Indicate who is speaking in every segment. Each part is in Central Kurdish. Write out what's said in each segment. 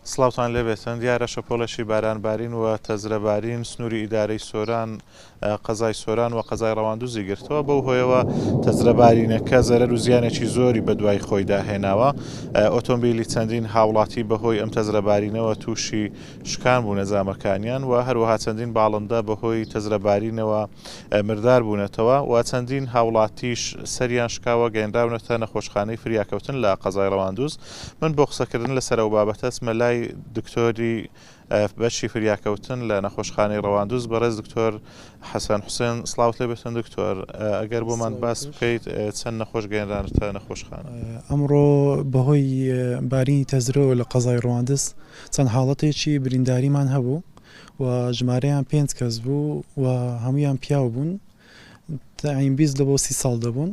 Speaker 1: سڵاوتان لێبێتن دیارە شەپۆڵێکی باران بارین و تەزرە بارین سنووری ئیدارەی سۆران قەزای سۆران و قەزای ڕەواندوزی گرتەوە بەو هۆیەوە تەزرە بارینەکە زەرەر و زیانێکی زۆری بەدوای خۆیدا هێناوە ئۆتۆمبیلی چەندین هاوڵاتی بەهۆی ئەم تەزرە بارینەوە تووشی شکان بوونە جامەکانیان و هەروەها چەندین باڵندە بەهۆی تەزرە بارینەوە مردار بوونەتەوە و چەندین هاوڵاتیش سەریان شکاوە گەیەنراونەتە نەخۆشخانەی فریاکەوتن لە قەزای ڕەواندوز. من بۆ قسەکردن لەسەر ئەو بابەتە چمە لای دکتۆری بەشی فریاکەوتن لە نەخۆشخانەی ڕەواندوز بەڕێز دکتۆر حەسەن حوسێن سڵاوت لێ بێتن دکتۆر ئەگەر بۆمان باس بکەیت چەند نەخۆش گەیەنرانەتە نەخۆشخانە؟
Speaker 2: ئەمڕۆ بەهۆی بارینی تەزرەوە لە قەزای ڕەواندز چەند حاڵەتێکی برینداریمان هەبوو و ژمارەیان پێنج کەس بوو و هەموویان پیاو بوون تاین 20 لە بۆ سی ساڵ دەبوون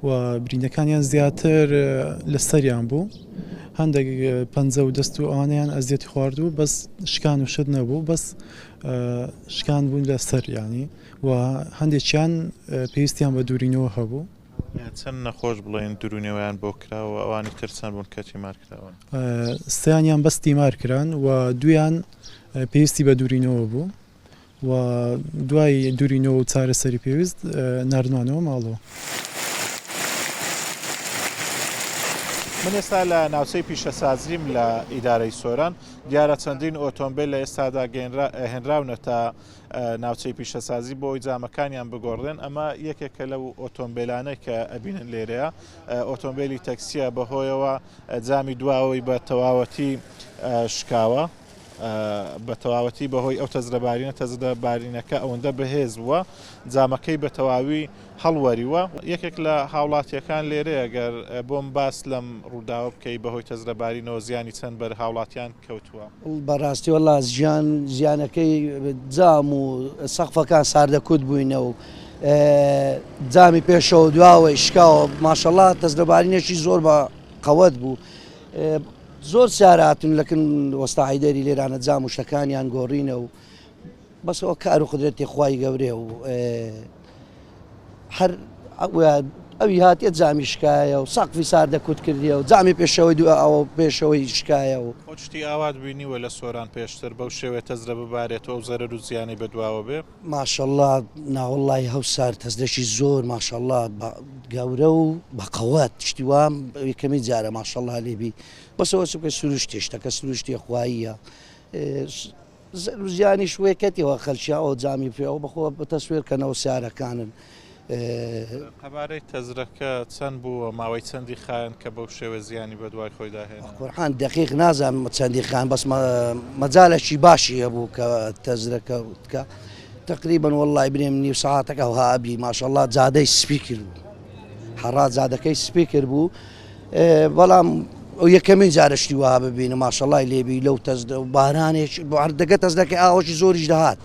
Speaker 2: و برینەکانیان زیاتر لە سەریان بوو هەندێک پەنجە و دەست و ئەوانیان ئەزیەتی خواردوو بەس شکان و شت نەبوو بەس شکان بوون لە سەریانی و هەندێکیان پێویستیان بە دوورینەوە هەبوو.
Speaker 1: چەند نەخۆش بڵێن دروونەوەیان بۆ کرا و ئەوانی تر چەند بوون کە تیمار کراون؟
Speaker 2: سیانیان بەس تیمار کران و دویان پێویستی بە دوورینەوە بوو و دوای دوورینەوە و چارەسەری پێویست ناردمانەوە ماڵەوە.
Speaker 1: من ئێستا لە ناوچەی پیشەسازیم لە ئیدارەی سۆران، دیارە چەندین ئۆتۆمبێل لە ئێستادا هێنراونەتە ناوچەی پیشەسازی بۆ ئەوەی جامەکانیان بگۆڕدرێن، ئەمە یەکێکە لەو ئۆتۆمبێلانەی کە ئەبینن لێرەیە، ئۆتۆمبێلی تەکسیە بەهۆیەوە جامی دواوەی بە تەواوەتی شکاوە بە تەواوەتی بەهۆی ئەو تەزرە بارینە تەزرە بارینەکە ئەوەندە بەهێز بووە جامەکەی بە تەواوی هەڵوەریوە یەکێک لە هاوڵاتیەکان لێرەیە گەر بۆم باس لەم ڕووداوە بکەی بەهۆی تەزرە بارینەوە زیانی چەند بەر هاوڵاتیان کەوتووە.
Speaker 3: بەڕاستی وەڵا زیان زیانەکەی جام و سەقفەکان ساردەکوت بووینە و جامی پێشەوە دواوەی شکاوە ماشەڵا تەزرەبارینێکی زۆر بە قەوەت بوو زۆر سیاراتن لەکن وەستا حیدەری لێرانە جام و شتەکانیان گۆڕینە و بەس ئەوە کار و قدرەتی خوای گەورەیە و هەر ئەوی هاتیە جامی شکایە و سەقفی ساردە کوت کردیە و جامی پێشەوەی دو ئەوە پێشەوەی شکایە و
Speaker 1: خۆت شتی ئاوات بینیوە لە سۆران پێشتر بەو شێوەیە تەزرە ببارێت و ئەو زەرەر و زیانەی بەدواوە بێ؟
Speaker 3: ماشەڵا ناوەڵای هەوسار تەزرەکی زۆر ماشەڵا گەورە و بەقەوەت شتی وام یەکەمی جارە ماشەڵا لێبی بەسەوە چونکە سروشتێ شتەکە سروشتیە خواییە زیانیش وێ کەتیەوە خەلکیا ئەو جامی پێ ئەو بەخۆ بتەسوێر کەنەوە سیارەکانن.
Speaker 1: قەبارەی تەزرەکە چەند بوو و ماوەی چەندی خایاند کە بەو شێوە زیانی بەدوای خۆیدا هێنا؟
Speaker 3: قورعان دەقیق نازانم چەندی خایاند بەس مەجالێکی باشی هەبوو کە تەزرەکە تکا تەقریبەن وەڵڵای بنێم نیو سەعاتەکە ئەوها ئەبی ماشەڵڵا جادەی سپی کردبوو حەڕا جادەکەی سپی کردبوو بەڵام ئەو یەکەمین جارە شتی وەها ببینم ماشەڵای لێبی لەو تەزدە و بارانێک بۆ هەردەگە تەزدەکە ئاوەکی زۆریش دەهات.